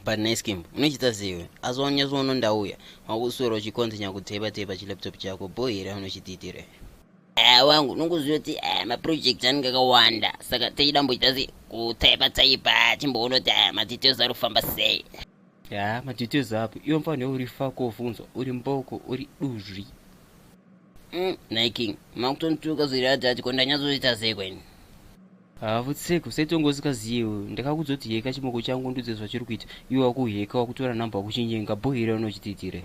But nice Kim, unochita sei? Asi wanyatsoona ndauya wakuswera uchikontinya kutaipa taipa chilaptop chako bho here unochitiitira? Ah, wangu unongoziva kuti ah, maproject anenge akawanda, saka tichidamboita se kutaipa taipa chimboona kuti ah, madetails ari kufamba sei. Ya, madetails apo iwe mfanhe uri fakovhunzwa, uri mboko, uri duzvi. Nhai King, makutonituka zviri adhati, ko ndanyatsoita sei kweni? Havutseko seitonge usikaziyewe. Ndakakudza kuti heka chimoko changu ndudze zvachiri kuita, iwe wakuheka, wakutora namba, wakuchinyenga. Bho here unochitiitire?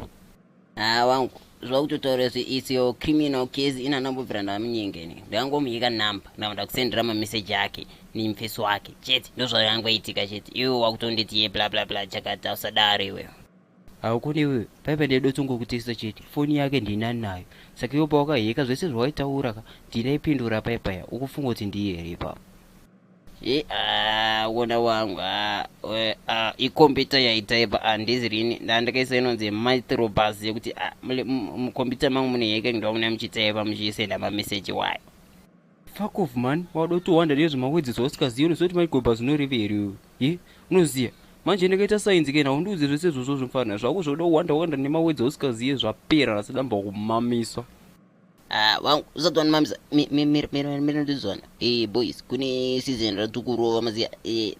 Ah, wangu, zvakutotaura se it's your criminal case. Ina ndambobvira ndamunyenga ini, ndangomuheka namba, ndava ndakusendera mameseji ake nemufesi wake chete, ndozvayangoitika chete. Iwe wakutonditi ye bla bla bla chakati, usadaro iwewe. Haukoni iwewe paipa, ndaidotongokutesta chete. Foni yake ndinani nayo, saka iwe pawakaheka zvese zvawaitaura ka, ndinaipindura paipaya. Ukufunga kuti ndiye here ipapo? Ye, ah, wona wangu, ah, ah, ikombiyuta yaitaipa handizi rini ndandakaisa inonzi microbus yekuti ah, mukombiyuta mangu mune hacking, ndomuna muchitaipa muchisenda mameseji wayo. Fuck off man, wadotowanda nezvemawedzi zvausikazivi. Unoziva kuti microbus unoreva here iwewe? Ye, unoziva manje ndakaita sainzi kena, undiudze zvese izvozvo zvimufana zvako zvoda wanda wanda nemawedzi ausikazive. Zvapera, rasidamba kumamisa. Ah, wangu, usati wanimamisa, mira ndizona. Boys, kune season ratikurova maziya.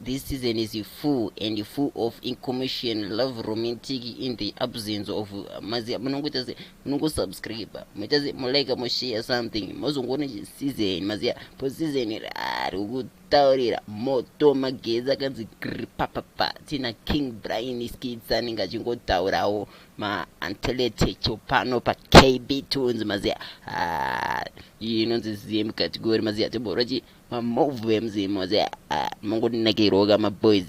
This season is full and full of information, love, romantic in the absence of maziya. Munongoita se munongosubscribe, moita se molike, moshare something, mozongoona season maziya. Po season ari kutaurira moto magetsi akanzi gripapapa. Tina King Brian Skits anenge achingotaurawo maanteletecho pano paKB Tunes maziya. Ah, iyi inonzi zim category maziya, timborochi mamovhe mzimo maziya. Ah, mongonakirwoka maboys.